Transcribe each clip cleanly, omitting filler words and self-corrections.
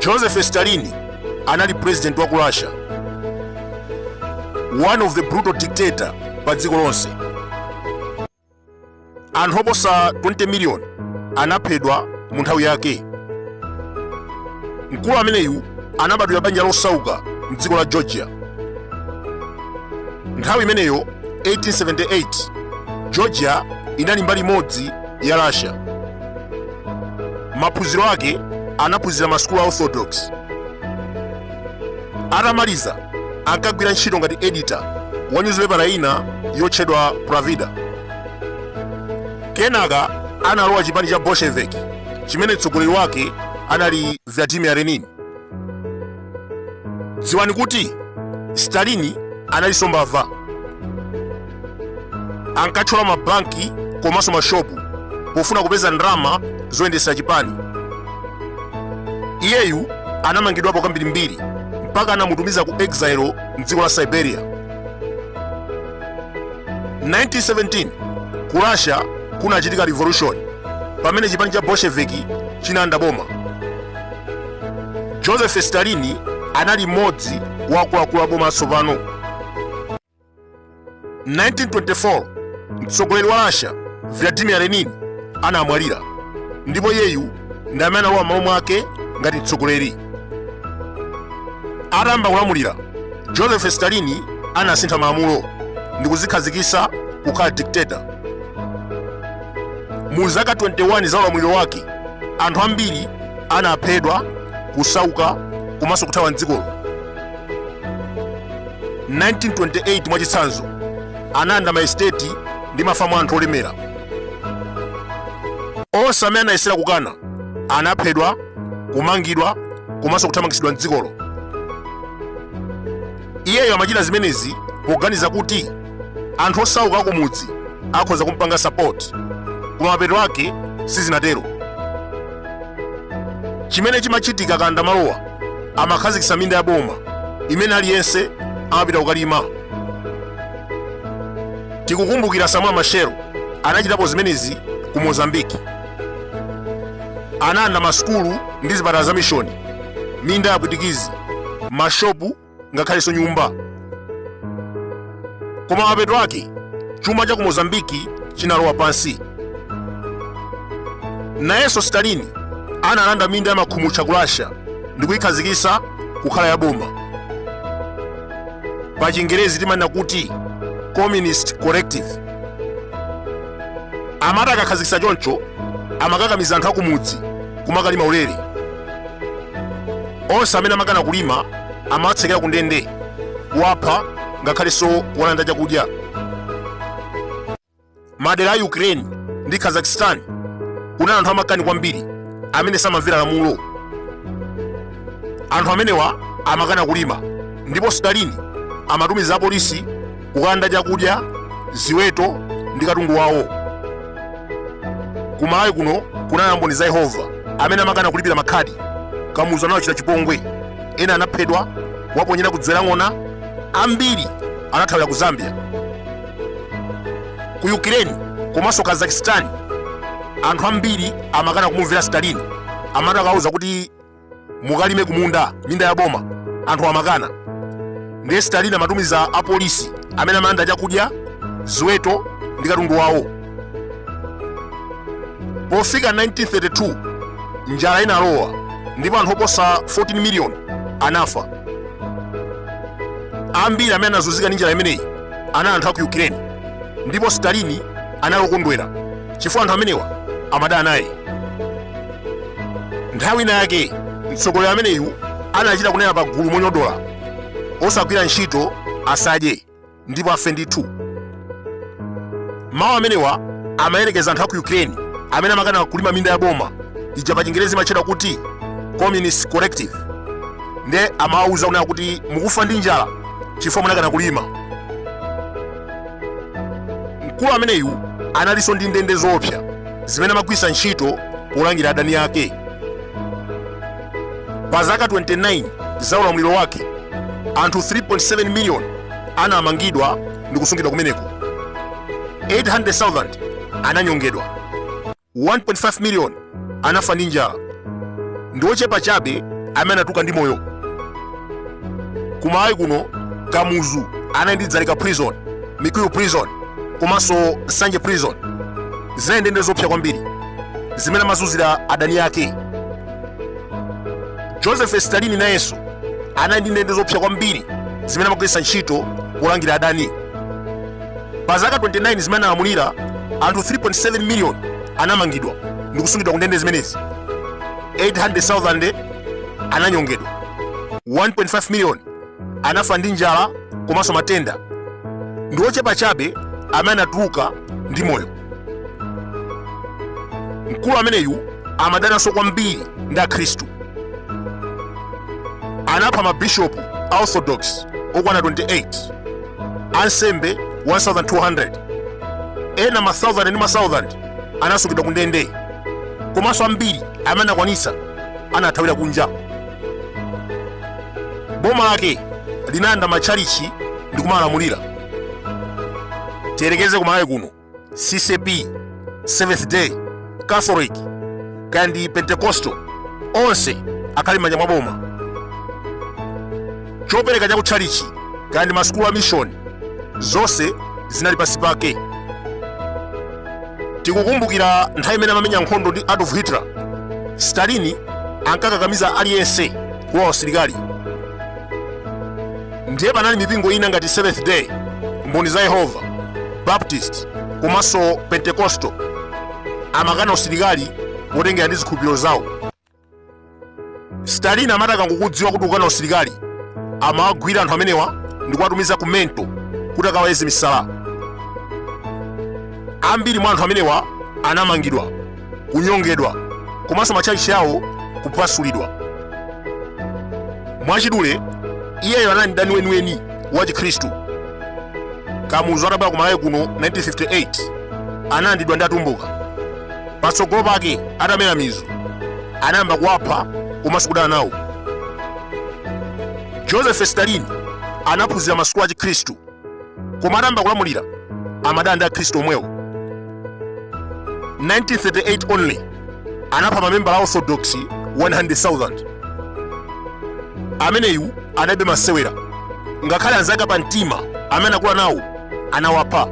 Joseph Stalin anali president wa ku Russia, one of the brutal dictator pa dziko lonse. Anthu oposa 20 million anaphedwa mu nthawi yake. Mkulu ameneyu anabadwira banja losauka mdziko la Georgia. Nthawi imeneyo 1878, Georgia inali mbali imodzi ya Russia. Maphunziro ake anaphunzira masukulu a Orthodox. Atamaliza ankagwira ntchito ngati editor wa nyuzipepala ina yotchedwa Pravda. Kenaka analowa chipani cha Bolshevik chimene mtsogoleri wake anali Vladimir Lenin. Dziwani kuti Stalin analinso mbava. Ankathyola mabanki komanso mashopu pofuna kupeza ndalama zoyendetsera chipani. Iyeyu anamangidwapo kambirimbiri mpaka anamutumiza ku exile mdziko la Siberia. 1917 ku Russia kunachitika revolution pamene chipani cha Bolshevik chinalanda boma. Joseph Stalin anali mmodzi wa akuluakulu a boma latsopano. 1924 mtsogoleri wa Russia Vladimir Lenin anamwalira ndipo iyeyu ndi amene analowa m'malo mwake ngati mtsogoleri. Atayamba kulamulira, Joseph Stalin anasintha malamulo ndi kuzikhazikitsa kukhala dictator. Mu zaka 21 za ulamuliro wake, anthu ambiri anaphedwa, kusauka komanso kuthawa mdzikolo. 1928 mwachitsanzo, analanda maesiteti ndi mafamu a anthu olemera. Onse amene anayesera kukana anaphedwa, kumangidwa komanso kuthamangitsidwa mdzikolo. Iyeyo amachita zimenezi poganiza kuti anthu osauka akumudzi akhoza kumpanga support, koma mapeto ake sizinatero. Chimene chimachitika akalanda malowa, amakhazikitsa minda ya boma imene aliyense amapita kukalima. Tikukumbukira Samora Machel anachitapo zimenezi ku Mozambique. Analanda masukulu ndi zipatala za mishoni, minda ya Pwitikizi, mashopu ngakhalenso nyumba. Koma mapeto ake chuma cha ku Mozambiki chinalowa pansi. Nayenso Stalin analanda minda ya makhumucha ku Russia ndi kuyikhazikitsa kukhala ya boma. Pa Chingerezi timanena kuti communist collective. Amati akakhazikitsa choncho, amakakamiza anthu akumudzi kumakalima ulere. Onse amene amakana kulima amawatsekera ku ndende, kuwapha ngakhalenso kuwalanda chakudya. Madera a Ukraine ndi Kazakhstan kunali anthu amakani kwambiri amene samamvera lamulo. Anthu amenewa amakana kulima ndipo Stalin amatumiza apolisi kukalanda chakudya, ziweto ndi katundu wawo. Ku Malawi kuno kunali Amboni za Yehova amene amakana kulipira makhadi. Kamuzu anawachita chipongwe, ena anaphedwa, kuwaponyera ku dziwe la ng'ona, ambiri anathawira ku Zambia. Ku Ukraine komanso Kazakhstan anthu ambiri amakana kumumvera Stalin. Amati akawauza kuti mukalime kumunda, minda ya boma, anthu amakana. Ndiye Stalin amatumiza apolisi amene amalanda chakudya, ziweto ndi katundu wawo. Pofika 1932 njala inalowa ndipo anthu oposa 14 million anafa. Ambiri amene anazunzika ndi njala imeneyi anali anthu a ku Ukraine, ndipo Stalin anali okondwera chifukwa anthu amenewa amadana naye. Nthawi ina yake mtsogoleri ameneyu anachita kunena pa gulu monyodola, osagwira ntchito asadye ndipo afe ndithu. Mawu amenewa amayerekeza anthu a ku Ukraine amene amakana kulima minda ya boma ija, pa Chingerezi imatchedwa kuti communist collective. Nde amawauza kunena kuti mukufa ndi njala chifukwa munakana kulima. Mkulu ameneyu analinso ndi ndende zoopsa zimene amagwiritsa ntchito polangira adani ake. Pa zaka 29 za ulamuliro wake, Anthu 3.7 million anamangidwa ndi kusungidwa kumeneko. 800,000 ananyongedwa, 1.5 million anafa ndi njala, ndi ochepa chabe amene anatuluka ndi moyo. Kumalawi kuno Kamuzu anali ndi Dzaleka Prison, Mikuyu Prison komanso Nsanje Prison. Zinali ndende zoopsa kwambiri zimene amazunzira adani ake. Joseph Stalin nayenso anali ndi ndende zoopsa kwambiri zimene amagwiritsa ntchito polangira adani. Pa zaka 29 zimene analamulira, anthu 3.7 million anamangidwa ndi kusungidwa ku ndende zimenezi. 800,000 ananyongedwa, 1.5 million anafa ndi njala komanso matenda, ndi ochepa chabe amene anatuluka ndi moyo. Mkulu ameneyu amadananso kwambiri ndi Akhristu. Anapha mabishopu a Orthodox okwana 28, ansembe 1200, ena ma 1000 ndi ma 1000 anasungidwa ku ndende, komanso ambiri amene anakwanitsa anathawira kunja. Boma lake linalanda matchalichi ndi kumalamulira. Tiyerekeze kumalawi kuno CCAP, Seventh Day, Catholic kaya ndi Pentecostal, onse akhale m'manja mwa boma. Chopereka cha kutchalichi kaya ndi masukulu a mission, zonse zinali pansi pake. Tikukumbukira nthawi imene amamenya nkhondo ndi Adolf Hitler, Stalin ankakakamiza aliyense kulowa usilikali. Ndiye panali mipingo ina ngati Seventh Day, Mboni za Yehova, Baptist komanso Pentecostal amakana usilikali potengera ndi zikhulupiriro zawo. Stalin amati akangokudziwa kuti ukana usilikali, amawagwira anthu amenewa ndi kuwatumiza ku mental kuti akawayeze misala. Ambiri mwa anthu amenewa anamangidwa, kunyongedwa komanso matchalitchi awo kuphwasulidwa. Mwachidule, iyeyo anali mdani weniweni wa Chikhristu. Kamuzu atabwera ku Malawi kuno 1958, analandidwa ndi Atumbuka. Patsogolo pake atamera mizu, anayamba kuwapha komanso kudana nawo. Joseph Stalin anaphunzira masukulu a Chikhristu, koma atayamba kulamulira amadana ndi Akhristu omwewo. 1938 only anapha mamembala a Orthodox 100,000. Ameneyu analibe masewera, ngakhale anzake pa mtima amene anakula nawo anawapha.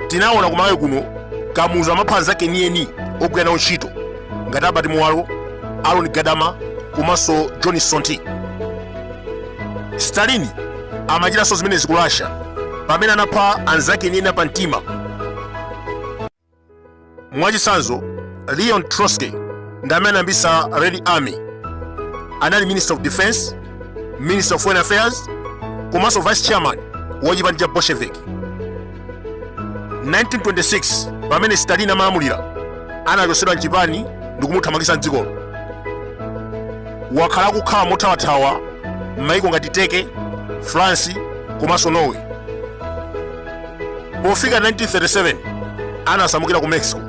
Tinaona kumalawi kuno Kamuzu amapha anzake enieni ogwira nawo ntchito ngati Albert Muwalo, Aaron Gadama komanso John Sonti. Stalin amachitanso zimenezi ku Russia pamene anapha anzake enieni pa mtima. Mwachitsanzo, Leon Trotsky ndi amene anayambitsa Red Army. Anali Minister of Defense, Minister of Foreign Affairs komanso Vice Chairman wa chipani cha Bolshevik. 1926 pamene Stalin amalamulira, anachotsedwa mchipani ndi kumuthamangitsa mdzikolo. Wakhala akukhala mothawathawa m'mayiko ngati Turkey, France komanso Norway. Pofika 1937 anasamukira ku Mexico.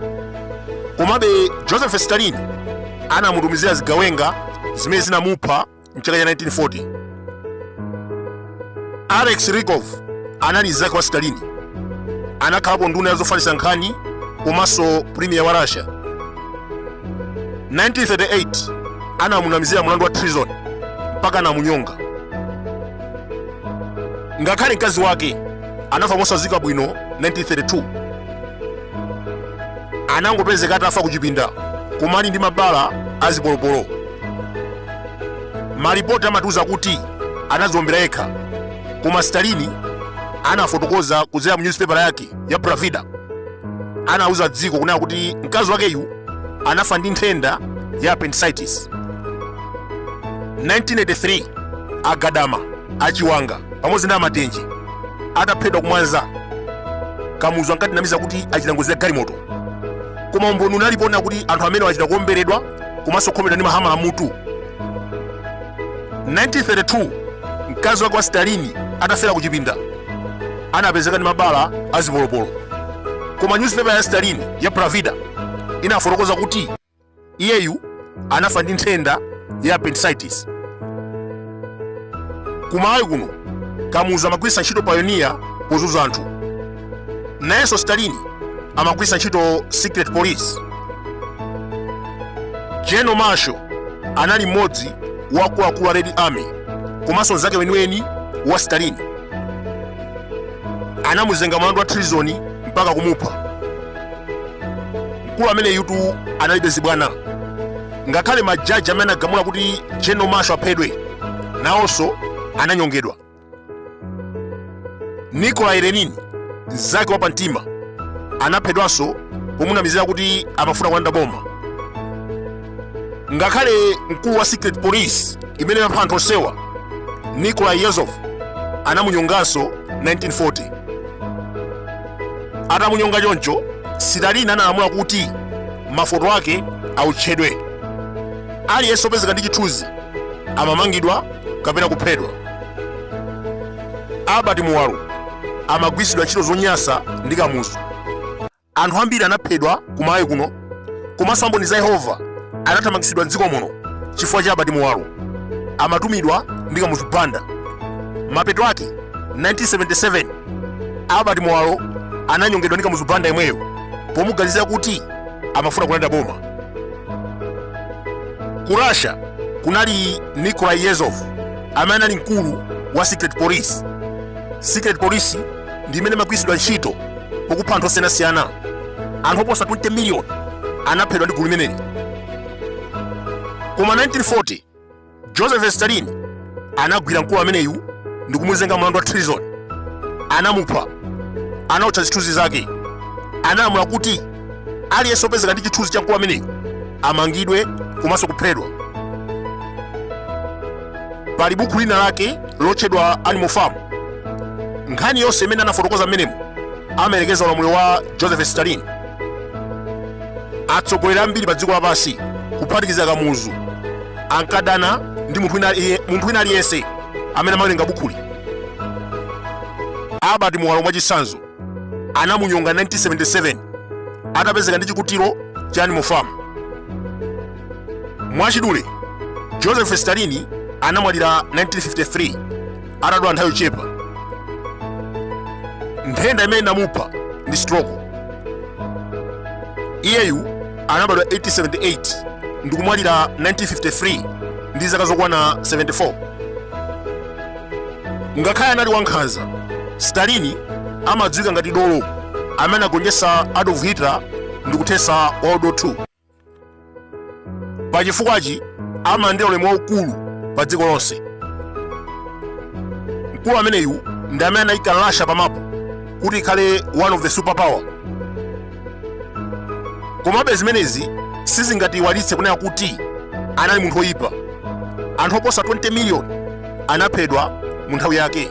Komabe Joseph Stalin anamutumizira zigawenga zimene zinamupha mchaka cha 1940. Alex Rykov anali mnzake wa Stalin. Anakhalapo nduna ya zofalitsa nkhani komanso premier wa Russia. 1938 anamunamizira mlandu wa treason mpaka anamunyonga. Ngakhale mkazi wake anafa mosadziwika bwino 1932. Anangopezeka atafa kuchipinda koma ali ndi mabala azipolopolo. Malipoti amatiuza kuti anadziombera yekha, koma Stalin anafotokoza kudzera mu newspaper yake ya Pravda. Anauza dziko kunena kuti mkazi wakeyu anafa ndi nthenda ya appendicitis. 1983 Agadama, Achiwanga pamodzi ndi Amatenje ataphedwa kumwanza, Kamuzu ankatinamiza kuti achita ngozi ya galimoto, koma umboni unalipo onena kuti anthu amene achita kuomberedwa komanso kukhomedwa ndi mahamala mutu. 1932 mkazi wake wa Stalin atafera ku chipinda, anapezeka ndi mabala azipolopolo, koma newspaper ya Stalin ya Pravda inafotokoza kuti iyeyu anafa ndi nthenda ya appendicitis. Ku Malawi kuno Kamuzu amagwiritsa ntchito pioneer pozunza anthu. Nayenso Stalin amagwiritsa ntchito secret police. General Marshal anali mmodzi wa akuluakulu a Red Army komanso mnzake weniweni wa Stalin. Anamuzenga mlandu wa treason mpaka kumupha. Mkulu ameneyutu analibe zibwana. Ngakhale majaji amene anagamula kuti General Marshal aphedwe nawonso ananyongedwa. Nikolai Lenin, mnzake wa pamtima, anaphedwanso pomunamizira kuti amafuna kulanda boma. Ngakhale mkulu wa secret police imene imapha anthu onsewa, Nikolai Yezhov, anamunyonganso 1940. Atamunyonga choncho, Stalin analamula kuti mafoto ake aotchedwe. Aliyense opezeka ndi chithunzi amamangidwa kapena kuphedwa. Albert Muwalo amagwiritsidwa ntchito zonyasa ndi Kamuzu. Anthu ambiri anaphedwa ku Malawi kuno, komanso amboni za Yehova anathamangitsidwa mdziko muno chifukwa cha Albert Muwalo amatumidwa ndi Kamuzu Banda. Mapeto ake 1977 Albert Muwalo ananyongedwa ndi Kamuzu Banda yemweyo pomuganizira kuti amafuna kulanda boma. Ku Russia kunali Nikolai Yezhov amene anali mkulu wa secret police. Secret police ndi imene imagwiritsidwa ntchito pokupha anthu osiyanasiyana. Anthu oposa 20 million anaphedwa ndi gulu limeneli. Koma 1940 Joseph Stalin anagwira mkulu ameneyu ndi kumuzenga mlandu wa treason. Anamupha, anaotcha zithunzi zake, analamula kuti aliyense opezeka ndi chithunzi cha mkulu ameneyu amangidwe komanso kuphedwa. Pali buku lina lake lotchedwa Animal Farm. Nkhani yonse imene anafotokoza mmenemo amayerekeza ulamuliro wa Joseph Stalin. Atsogoleri ambiri pa dziko lapansi kuphatikiza Kamuzu ankadana ndi munthu wina aliyense amene amawerenga bukhuli. Albert Muwalo mwachitsanzo anamunyonga 1977 atapezeka ndi chikutiro cha Animal Farm. Mwachidule, Joseph Stalin anamwalira 1953 atadwala nthawi yochepa. Nthenda imene inamupha ndi stroke. Iyeyu anabadwa 1878 ndi kumwalira 1953 ndi zaka zokwana 74. Ngakhale anali wankhanza, Stalin amadziwika ngati dolo amene anagonjetsa Adolf Hitler ndi kuthetsa World War II. Pa chifukwachi amalandira ulemu waukulu pa dziko lonse. Mkulu ameneyu ndi amene anayika Russia pamapu kuti ikhale one of the super power. Komabe zimenezi sizingatiiwalitse kunena kuti anali munthu woyipa. Anthu oposa 20 million anaphedwa mu nthawi yake.